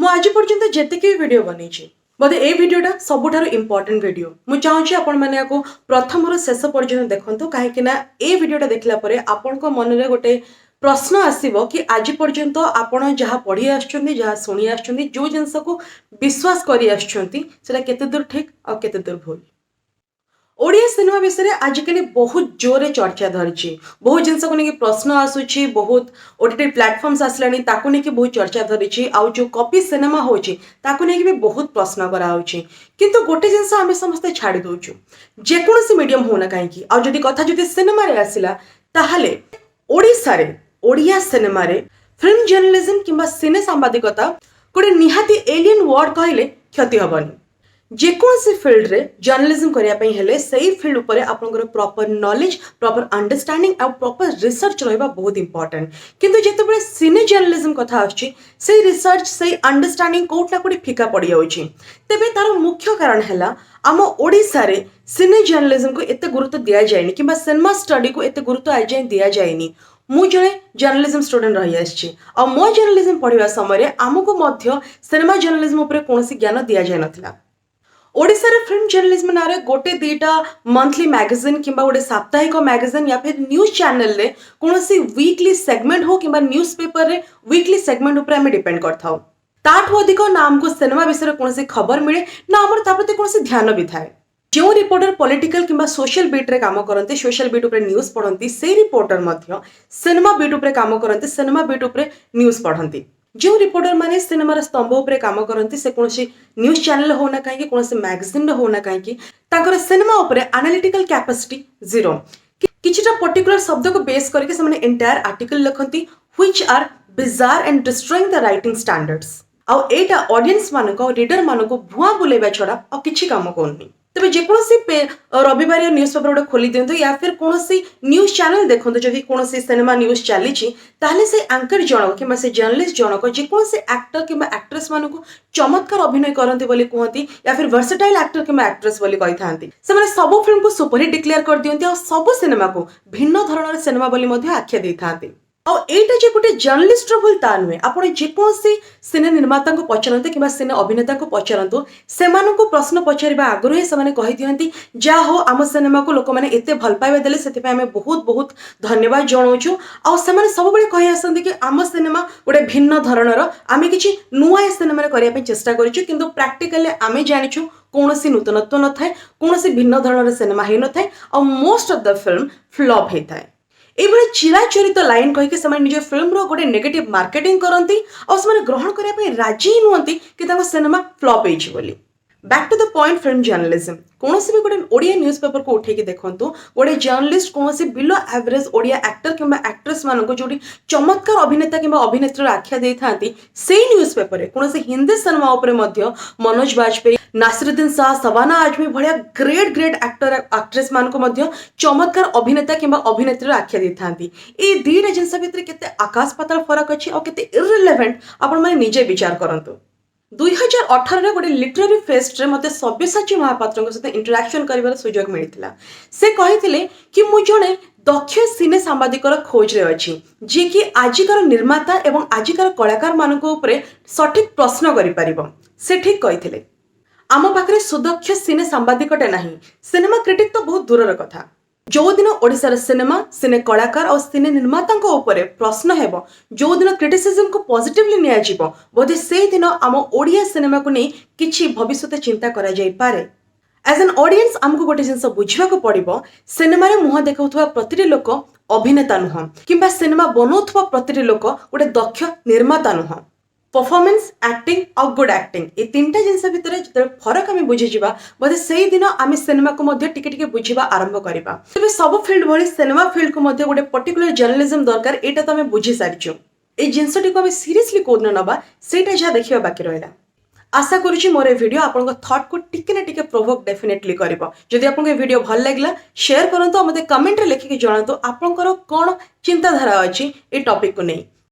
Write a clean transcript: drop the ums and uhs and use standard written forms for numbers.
ମୁଁ ଆଜି ପର୍ଯ୍ୟନ୍ତ ଯେତିକି ବି ଭିଡ଼ିଓ ବନେଇଛି, ବୋଧେ ଏଇ ଭିଡ଼ିଓଟା ସବୁଠାରୁ ଇମ୍ପର୍ଟାଣ୍ଟ ଭିଡ଼ିଓ। ମୁଁ ଚାହୁଁଛି ଆପଣମାନେ ୟାକୁ ପ୍ରଥମରୁ ଶେଷ ପର୍ଯ୍ୟନ୍ତ ଦେଖନ୍ତୁ, କାହିଁକି ନା ଏଇ ଭିଡ଼ିଓଟା ଦେଖିଲା ପରେ ଆପଣଙ୍କ ମନରେ ଗୋଟେ ପ୍ରଶ୍ନ ଆସିବ କି ଆଜି ପର୍ଯ୍ୟନ୍ତ ଆପଣ ଯାହା ପଢ଼ି ଆସୁଛନ୍ତି, ଯାହା ଶୁଣି ଆସୁଛନ୍ତି, ଯେଉଁ ଜିନିଷକୁ ବିଶ୍ୱାସ କରି ଆସୁଛନ୍ତି, ସେଟା କେତେ ଦୂର ଠିକ୍ ଆଉ କେତେ ଦୂର ଭୁଲ। ଓଡ଼ିଆ ସିନେମା ବିଷୟରେ ଆଜିକାଲି ବହୁତ ଜୋରରେ ଚର୍ଚ୍ଚା ଧରିଛି। ବହୁତ ଜିନିଷକୁ ନେଇକି ପ୍ରଶ୍ନ ଆସୁଛି। ବହୁତ ଓଟିଟି ପ୍ଲାଟଫର୍ମସ୍ ଆସିଲାଣି, ତାକୁ ନେଇକି ବହୁତ ଚର୍ଚ୍ଚା ଧରିଛି। ଆଉ ଯେଉଁ କପି ସିନେମା ହେଉଛି, ତାକୁ ନେଇକି ବି ବହୁତ ପ୍ରଶ୍ନ କରାହେଉଛି। କିନ୍ତୁ ଗୋଟେ ଜିନିଷ ଆମେ ସମସ୍ତେ ଛାଡ଼ି ଦେଉଛୁ, ଯେକୌଣସି ମିଡ଼ିୟମ୍ ହଉନା କାହିଁକି, ଆଉ ଯଦି କଥା ଯଦି ସିନେମାରେ ଆସିଲା, ତାହେଲେ ଓଡ଼ିଶାରେ ଓଡ଼ିଆ ସିନେମାରେ ଫିଲ୍ମ ଜର୍ଣ୍ଣାଲିଜମ୍ କିମ୍ବା ସିନେ ସାମ୍ବାଦିକତା ଗୋଟେ ନିହାତି ଏଲିୟନ୍ ୱାର୍ଡ କହିଲେ କ୍ଷତି ହେବନି। ଯେକୌଣସି ଫିଲ୍ଡରେ ଜର୍ଣ୍ଣାଲିଜମ୍ କରିବା ପାଇଁ ହେଲେ ସେଇ ଫିଲ୍ଡ ଉପରେ ଆପଣଙ୍କର ପ୍ରପର ନଲେଜ, ପ୍ରପର ଅଣ୍ଡରଷ୍ଟାଣ୍ଡିଂ ଆଉ ପ୍ରପର ରିସର୍ଚ୍ଚ ରହିବା ବହୁତ ଇମ୍ପର୍ଟାଣ୍ଟ। କିନ୍ତୁ ଯେତେବେଳେ ସିନେ ଜର୍ଣ୍ଣାଲିଜମ୍ କଥା ଆସୁଛି, ସେଇ ରିସର୍ଚ୍ଚ, ସେଇ ଅଣ୍ଡରଷ୍ଟାଣ୍ଡିଂ କୋଉଠି ନା କୋଉଠି ଫିକା ପଡ଼ିଯାଉଛି। ତେବେ ତାର ମୁଖ୍ୟ କାରଣ ହେଲା, ଆମ ଓଡ଼ିଶାରେ ସିନେ ଜର୍ଣ୍ଣାଲିଜମକୁ ଏତେ ଗୁରୁତ୍ୱ ଦିଆଯାଇନି କିମ୍ବା ସିନେମା ଷ୍ଟଡିକୁ ଏତେ ଗୁରୁତ୍ୱ ଆଜିଯାଏଁ ଦିଆଯାଇନି। ମୁଁ ଜଣେ ଜର୍ଣ୍ଣାଲିଜମ୍ ଷ୍ଟୁଡେଣ୍ଟ ରହିଆସିଛି ଆଉ ମୋ ଜର୍ଣ୍ଣାଲିଜମ୍ ପଢ଼ିବା ସମୟରେ ଆମକୁ ମଧ୍ୟ ସିନେମା ଜର୍ଣ୍ଣାଲିଜମ୍ ଉପରେ କୌଣସି ଜ୍ଞାନ ଦିଆଯାଇନଥିଲା। ଓଡ଼ିଶାରେ ଫିଲ୍ମ ଜର୍ଣ୍ଣାଲିଜମ ନାଁରେ ଗୋଟେ ଦୁଇଟା ମନ୍ଥଲି ମ୍ୟାଗାଜିନ୍ କିମ୍ବା ଗୋଟେ ସାପ୍ତାହିକ ମ୍ୟାଗାଜିନ୍ ୟା ଫିର୍ ନ୍ୟୁଜ୍ ଚ୍ୟାନେଲରେ କୌଣସି ୱିକଲି ସେଗମେଣ୍ଟ ହଉ କିମ୍ବା ନ୍ୟୁଜ୍ ପେପରରେ ୱିକଲି ସେଗମେଣ୍ଟ ଉପରେ ଆମେ ଡିପେଣ୍ଡ କରିଥାଉ। ତାଠୁ ଅଧିକ ନା ଆମକୁ ସିନେମା ବିଷୟରେ କୌଣସି ଖବର ମିଳେ, ନା ଆମର ତା ପ୍ରତି କୌଣସି ଧ୍ୟାନ ବି ଥାଏ। ଯେଉଁ ରିପୋର୍ଟର ପଲିଟିକାଲ କିମ୍ବା ସୋସିଆଲ ବିଟ୍ରେ କାମ କରନ୍ତି, ସୋସିଆଲ ବିଟ୍ ଉପରେ ନ୍ୟୁଜ୍ ପଢ଼ନ୍ତି, ସେଇ ରିପୋର୍ଟର ମଧ୍ୟ ସିନେମା ବିଟ୍ ଉପରେ କାମ କରନ୍ତି, ସିନେମା ବିଟ୍ ଉପରେ ନ୍ୟୁଜ୍ ପଢ଼ନ୍ତି। ଯେଉଁ ରିପୋର୍ଟର ମାନେ ସିନେମାର ସ୍ତମ୍ଭ ଉପରେ କାମ କରନ୍ତି, ସେ କୌଣସି ନ୍ୟୁଜ୍ ଚ୍ୟାନେଲ ହଉ ନା କାହିଁକି, କୌଣସି ମ୍ୟାଗାଜିନ୍ରେ ହଉ ନା କାହିଁକି, ତାଙ୍କର ସିନେମା ଉପରେ ଆନାଲିଟିକାଲ କ୍ୟାପାସିଟି ଜିରୋ। କିଛିଟା ପର୍ଟିକୁଲାର ଶବ୍ଦକୁ ବେସ୍ କରିକି ସେମାନେ ଏଣ୍ଟାୟାର ଆର୍ଟିକଲ ଲେଖନ୍ତି, which are bizarre and destroying the writing standards। ଆଉ ଏଇଟା ଅଡିଏନ୍ସ ମାନଙ୍କୁ ଆଉ ରିଡର ମାନଙ୍କୁ ଭୁଆଁ ବୁଲେଇବା ଛଡ଼ା ଆଉ କିଛି କାମ କରୁନି। ତେବେ ଯେକୌଣସି ରବିବାରିଆ ନ୍ୟୁଜ୍ ପେପର ଗୋଟେ ଖୋଲି ଦିଅନ୍ତୁ ୟା ଫିର୍ କୌଣସି ନ୍ୟୁଜ୍ ଚ୍ୟାନେଲ ଦେଖନ୍ତୁ, ଯଦି କୌଣସି ସିନେମା ନ୍ୟୁଜ୍ ଚାଲିଛି, ତାହେଲେ ସେ ଆଙ୍କର ଜଣକ କିମ୍ବା ସେ ଜର୍ଣ୍ଣାଲିଷ୍ଟ ଜଣକ ଯେକୌଣସି ଆକ୍ଟର କିମ୍ବା ଆକ୍ଟ୍ରେସ୍ ମାନଙ୍କୁ ଚମତ୍କାର ଅଭିନୟ କରନ୍ତି ବୋଲି କୁହନ୍ତି ୟା ଫିର୍ ଭର୍ସଟାଇଲ୍ ଆକ୍ଟର କିମ୍ବା ଆକ୍ଟ୍ରେସ୍ ବୋଲି କହିଥାନ୍ତି। ସେମାନେ ସବୁ ଫିଲ୍ମକୁ ସୁପରହିଟ୍ ଡିକ୍ଲେୟାର କରିଦିଅନ୍ତି ଆଉ ସବୁ ସିନେମାକୁ ଭିନ୍ନ ଧରଣର ସିନେମା ବୋଲି ମଧ୍ୟ ଆଖ୍ୟା ଦେଇଥାନ୍ତି। ଆଉ ଏଇଟା ଯେ ଗୋଟେ ଜର୍ଣ୍ଣାଲିଷ୍ଟର ଭୁଲ ତା ନୁହେଁ। ଆପଣ ଯେକୌଣସି ସିନେ ନିର୍ମାତାଙ୍କୁ ପଚାରନ୍ତୁ କିମ୍ବା ସିନେ ଅଭିନେତାଙ୍କୁ ପଚାରନ୍ତୁ, ସେମାନଙ୍କୁ ପ୍ରଶ୍ନ ପଚାରିବା ଆଗରୁ ହିଁ ସେମାନେ କହିଦିଅନ୍ତି, ଯାହା ହଉ, ଆମ ସିନେମାକୁ ଲୋକମାନେ ଏତେ ଭଲ ପାଇବା ଦେଲେ, ସେଥିପାଇଁ ଆମେ ବହୁତ ବହୁତ ଧନ୍ୟବାଦ ଜଣାଉଛୁ। ଆଉ ସେମାନେ ସବୁବେଳେ କହି ଆସନ୍ତି କି ଆମ ସିନେମା ଗୋଟେ ଭିନ୍ନ ଧରଣର, ଆମେ କିଛି ନୂଆ ଏ ସିନେମାରେ କରିବା ପାଇଁ ଚେଷ୍ଟା କରିଛୁ। କିନ୍ତୁ ପ୍ରାକ୍ଟିକାଲି ଆମେ ଜାଣିଛୁ, କୌଣସି ନୂତନତ୍ୱ ନଥାଏ, କୌଣସି ଭିନ୍ନ ଧରଣର ସିନେମା ହେଇନଥାଏ ଆଉ most of the film flop ହେଇଥାଏ। ଏଇଭଳି ଚିରାଚରିତ ଲାଇନ୍ କହିକି ସେମାନେ ନିଜ ଫିଲ୍ମର ଗୋଟେ ନେଗେଟିଭ ମାର୍କେଟିଂ କରନ୍ତି ଆଉ ସେମାନେ ଗ୍ରହଣ କରିବା ପାଇଁ ରାଜି ହିଁ ନୁହନ୍ତି କି ତାଙ୍କ ସିନେମା ଫ୍ଲପ୍ ହେଇଛି ବୋଲି। Back to the point, film journalism। କୌଣସି ବି ଗୋଟେ ଓଡ଼ିଆ ନ୍ୟୁଜ୍ ପେପରକୁ ଉଠେଇକି ଦେଖନ୍ତୁ, ଗୋଟେ ଜର୍ଣ୍ଣାଲିଷ୍ଟ କୌଣସି ବିଲୋ ଆଭରେଜ ଓଡ଼ିଆ ଆକ୍ଟର କିମ୍ବା ଆକ୍ଟ୍ରେସ୍ ମାନଙ୍କୁ ଯେଉଁଠି ଚମତ୍କାର ଅଭିନେତା କିମ୍ବା ଅଭିନେତ୍ରୀର ଆଖ୍ୟା ଦେଇଥାନ୍ତି, ସେଇ ନ୍ୟୁଜ୍ ପେପରରେ କୌଣସି ହିନ୍ଦୀ ସିନେମା ଉପରେ ମଧ୍ୟ ମନୋଜ ବାଜପେୟୀ, ନାସିରୁଦ୍ଦିନ ଶାହ, ସବାନା ଆଜମି ଭଳିଆ ଗ୍ରେଟ୍ ଗ୍ରେଟ୍ ଆକ୍ଟର ଆକ୍ଟ୍ରେସ୍ ମାନଙ୍କୁ ମଧ୍ୟ ଚମତ୍କାର ଅଭିନେତା କିମ୍ବା ଅଭିନେତ୍ରୀର ଆଖ୍ୟା ଦେଇଥାନ୍ତି। ଏଇ ଦୁଇଟା ଜିନିଷ ଭିତରେ କେତେ ଆକାଶ ପାତାଳ ଫରକ ଅଛି ଆଉ କେତେ ଇରିଲେଭେଣ୍ଟ, ଆପଣମାନେ ନିଜେ ବିଚାର କରନ୍ତୁ। 2018ରେ ଗୋଟେ ଲିଟରାରୀ ଫେଷ୍ଟରେ ମୋତେ ସବ୍ୟସାଚୀ ମହାପାତ୍ରଙ୍କ ସହିତ ଇଣ୍ଟରାକ୍ସନ୍ କରିବାର ସୁଯୋଗ ମିଳିଥିଲା। ସେ କହିଥିଲେ କି ମୁଁ ଜଣେ ଦକ୍ଷ ସିନେ ସାମ୍ବାଦିକର ଖୋଜରେ ଅଛି, ଯିଏକି ଆଜିକାର ନିର୍ମାତା ଏବଂ ଆଜିକାର କଳାକାରମାନଙ୍କ ଉପରେ ସଠିକ୍ ପ୍ରଶ୍ନ କରିପାରିବ। ସେ ଠିକ୍ କହିଥିଲେ। ଆମ ପାଖରେ ସୁଦକ୍ଷ ସିନେ ସାମ୍ବାଦିକଟେ ନାହିଁ, ସିନେମା କ୍ରିଟିକ୍ ତ ବହୁତ ଦୂରର କଥା। ଯୋଉଦିନ ଓଡ଼ିଶାର ସିନେମା, ସିନେ କଳାକାର ଆଉ ସିନେ ନିର୍ମାତାଙ୍କ ଉପରେ ପ୍ରଶ୍ନ ହେବ, ଯୋଉଦିନ କ୍ରିଟିସିଜମକୁ ପଜିଟିଭଲି ନିଆଯିବ, ବୋଧେ ସେଇଦିନ ଆମ ଓଡ଼ିଆ ସିନେମାକୁ ନେଇ କିଛି ଭବିଷ୍ୟତ ଚିନ୍ତା କରାଯାଇପାରେ। ଆଜ୍ ଆନ୍ ଅଡିଏନ୍ସ ଆମକୁ ଗୋଟେ ଜିନିଷ ବୁଝିବାକୁ ପଡ଼ିବ, ସିନେମାରେ ମୁହଁ ଦେଖାଉଥିବା ପ୍ରତିଟି ଲୋକ ଅଭିନେତା ନୁହଁ କିମ୍ବା ସିନେମା ବନଉଥିବା ପ୍ରତିଟି ଲୋକ ଗୋଟେ ଦକ୍ଷ ନିର୍ମାତା ନୁହଁ। ପରଫର୍ମାନ୍ସ, ଆକ୍ଟିଂ ଆଉ ଗୁଡ୍ ଆକ୍ଟିଂ, ଏ ତିନିଟା ଜିନିଷ ଭିତରେ ଯେତେବେଳେ ଫରକ ଆମେ ବୁଝିଯିବା, ବୋଧେ ସେଇଦିନ ଆମେ ସିନେମାକୁ ମଧ୍ୟ ଟିକେ ଟିକେ ବୁଝିବା ଆରମ୍ଭ କରିବା। ତେବେ ସବୁ ଫିଲ୍ଡ ଭଳି ସିନେମା ଫିଲ୍ଡକୁ ମଧ୍ୟ ଗୋଟେ ପର୍ଟିକୁଲାର ଜର୍ଣ୍ଣାଲିଜମ ଦରକାର, ଏଇଟା ତ ଆମେ ବୁଝି ସାରିଛୁ। ଏଇ ଜିନିଷଟିକୁ ଆମେ ସିରିୟସଲି କୋଉଦିନ ନେବା, ସେଇଟା ଯାହା ଦେଖିବା ବାକି ରହିଲା। ଆଶା କରୁଛି ମୋର ଏ ଭିଡ଼ିଓ ଆପଣଙ୍କ ଥଟ୍କୁ ଟିକେ ନା ଟିକେ ପ୍ରୋଭୋକ୍ ଡେଫିନେଟଲି କରିବ। ଯଦି ଆପଣଙ୍କୁ ଏ ଭିଡ଼ିଓ ଭଲ ଲାଗିଲା, ସେୟାର କରନ୍ତୁ ଆଉ ମୋତେ କମେଣ୍ଟରେ ଲେଖିକି ଜଣାନ୍ତୁ ଆପଣଙ୍କର କ'ଣ ଚିନ୍ତାଧାରା ଅଛି ଏ ଟପିକକୁ ନେଇ।